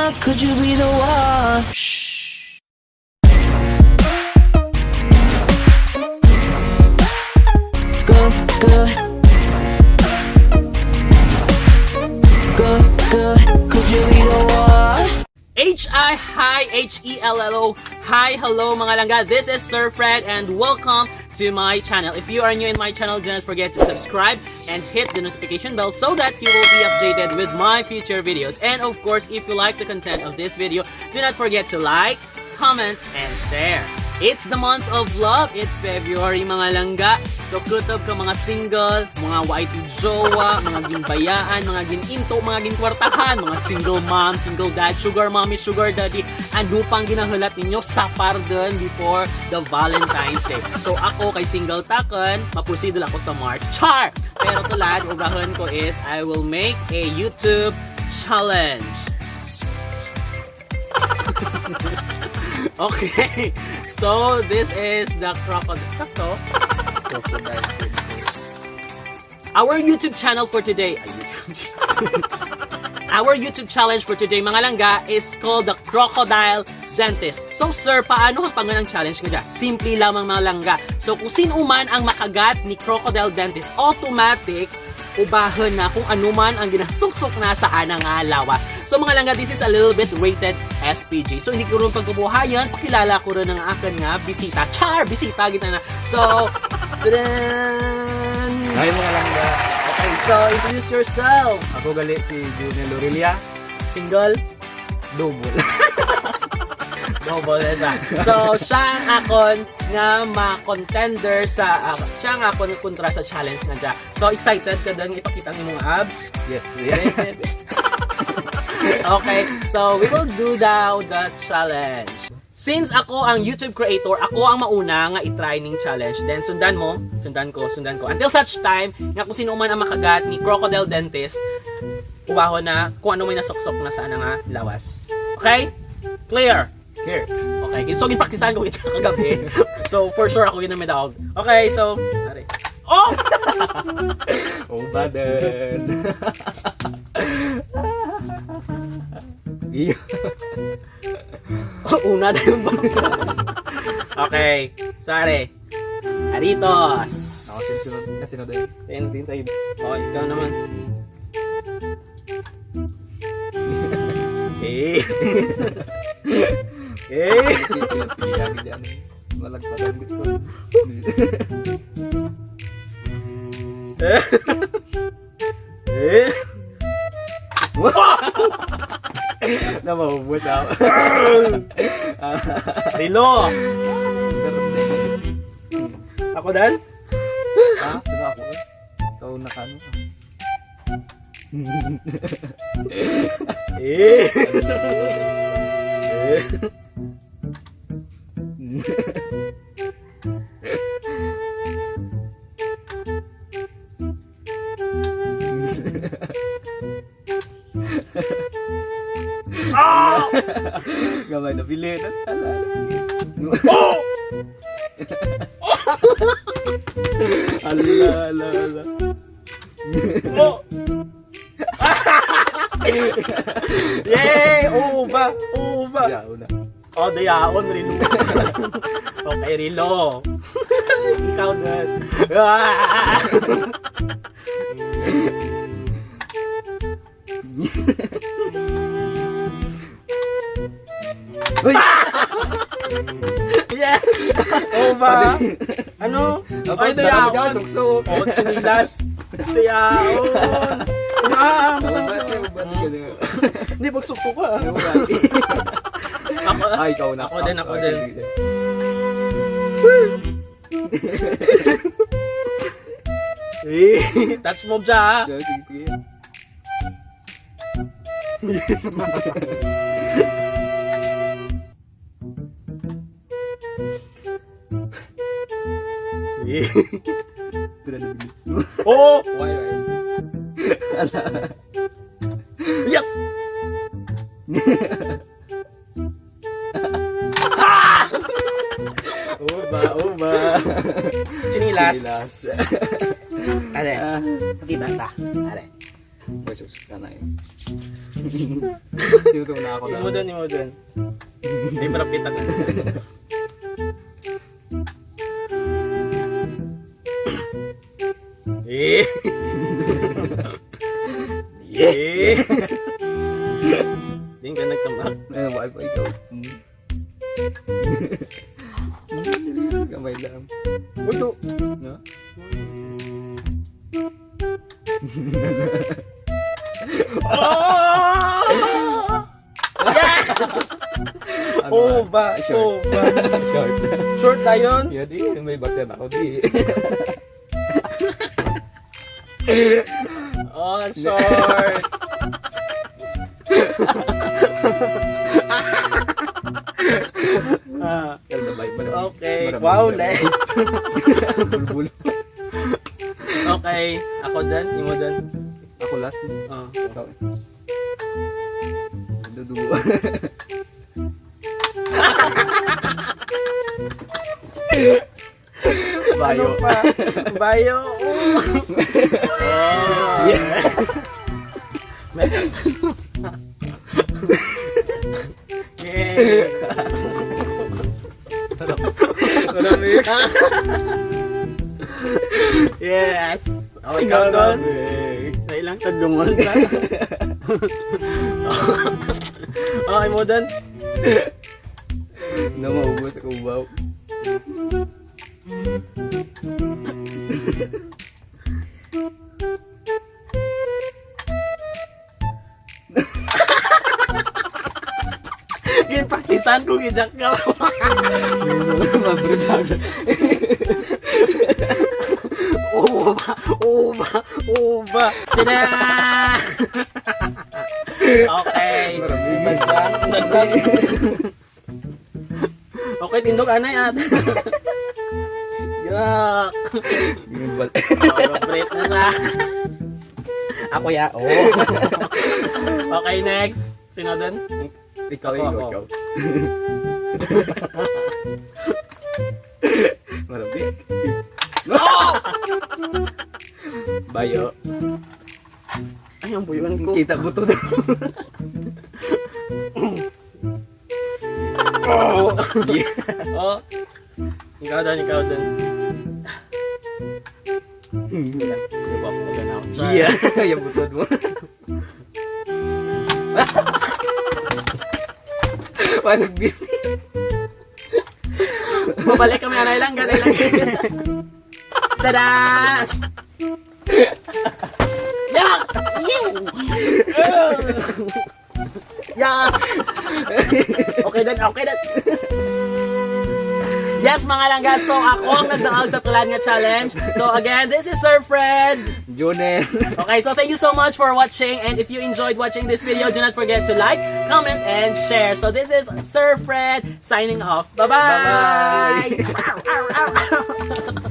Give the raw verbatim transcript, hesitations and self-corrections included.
Could you be the one? Go, go. Go, go. Could you be the one? H I, hi, H E L L O. Hi, hello, mga langga. This is Sir Fred, and welcome to my channel. If you are new in my channel, do not forget to subscribe and hit the notification bell so that you will be updated with my future videos. And of course, if you like the content of this video, do not forget to like, comment, and share. It's the month of love. It's February, mga langga. So, kutob ka, mga single, mga wala jowa, mga ginbayaan, mga gininto, mga ginkwartahan, mga single mom, single dad, sugar mommy, sugar daddy, ano pang ginahulat ninyo, sapar dun before the Valentine's Day. So, ako kay single takon, mapusidol ako sa March. Char! Pero tulad, ugahon ko is, I will make a YouTube challenge. Okay. So, this is the crocodile. Sakto? Crocodile. Our YouTube channel for today, ay, YouTube. Our YouTube challenge for today, mga langga, is called the Crocodile Dentist. So, sir, paano ang pangan ang challenge nga dya? Simple lamang, mga langga. So, kung sino man ang makagat ni Crocodile Dentist, automatic, ubahon na kung ano man ang ginasuksok na sa ana nga lawas. So, mga langga, this is a little bit rated S P G. So, hindi ko rin pagkabuhayan, pakilala ko rin ang akin nga bisita. Char! Bisita, kita na. So, tadan! Hi, mga langga. Okay, so, introduce yourself. Ako gali si Junel Lorelia. Single? Double. Double na siya. So, siya ang akon nga ma-contender sa, ah, siya ang akon kontra sa challenge na dya. So, excited ka dun ipakita ang imong abs? Yes, yes. Okay, so we will do now the challenge. Since ako ang YouTube creator, ako ang mauna nga i-try ning challenge. Then sundan mo, sundan ko, sundan ko. Until such time nga kung sino man ang makagat ni Crocodile Dentist, ubahon na kung ano may nasuksok na sa ana nga lawas. Okay? Clear? Clear. Okay, so gipaktisahan ko ito kagabi. So for sure ako yun ang may daog. Okay, so, pare. Oh! Ubadan. Iyo. Oh, una na yung bangka. Okay, sorry. Aritos. Ako, sinunod. Kasunod eh. Ayun, din tayo. Oh, ikaw naman. Eh. Eh. Pili-pili lagi dyan. Malagpasan ko. Eh. Na maubos ako. Rilo. Ako dan? Ha? Sino ako? Ikaw na kano? Eh. Gamay na pili. Oh! Ala, ala, ala. Oh! Yay! Uba! Uba! Yaw na. Oh, dayaon, Rilo. Okay, Rilo. Ikaw din. Ah! Uy! Yes! Uba! Ano? Abay, Ay, dayaon. Dayaon, suksok. Oh, chinilas. Dayaon. Ah, Ubat, ubat, ubat. Hindi, pagsuko ka. Ubat. Ako, Ay, ikaw na. Ako din, ako Ah, din. sige, sige. Eh, touch mo dyan, ha? Sige, sige, sige. Eh. Pila na minutes? Oh! Why, why? Yak! Uba, uba. Chinilas. Chinilas. Are, Ah. pakita ta. Are. Versus kanay. Sino to na ako na? Imo din, imo din. Hindi, malapit ako. Eh. Eh. Di ka nagtambak. Ano ba, ikaw? Kamay lang. Uy, to. No? Ah! Ano Oh, ba? ba? Short. Oh, ba? Short. Short na yun. Yeah, di, may baksan ako, di. Oh, short. Ah, Pero nabay pa naman. Okay. Marami Wow, na. Lex. Bulbul. Okay. Ako din. Imo din. Ako last. Ah. Ikaw. Duduwa. Bayo. Ano pa? Bayo. Oh. Yeah. Yay. Marami. Yes. Oh, ikaw doon. Marami. Sa ilang tadlungon ka. Oh, imo doon. Na maubos ako, ubaw. Ginpraktisan ko, gijak ka. Mabrutag. Uba, uba, uba. Tada! Okay. Marami. Basta, nagdag- Okay, tindog anay at. Yak. Yung bal- Oh, break na siya. Ako ya, oh. Okay, next. Sino dun? Ikaw, Ako, ikaw, ako. ikaw. Marami. Bayo. Ay, ang buyon ko. Kita buto daw. Oh. Yeah. Oh. Ikaw din, ikaw din. Diba po ka na? Yeah. Yung butod mo. Parang bi- Mabalik kami, anay lang, ganay lang. Tada! Yeah! Ew! Yeah! Okay din, okay din. Yes, mga langga. So, ako ang nagdaog sa tulad nga challenge. So, again, this is Sir Fred. Junel. Okay, so thank you so much for watching. And if you enjoyed watching this video, do not forget to like, comment, and share. So, this is Sir Fred signing off. Bye-bye! Bye-bye!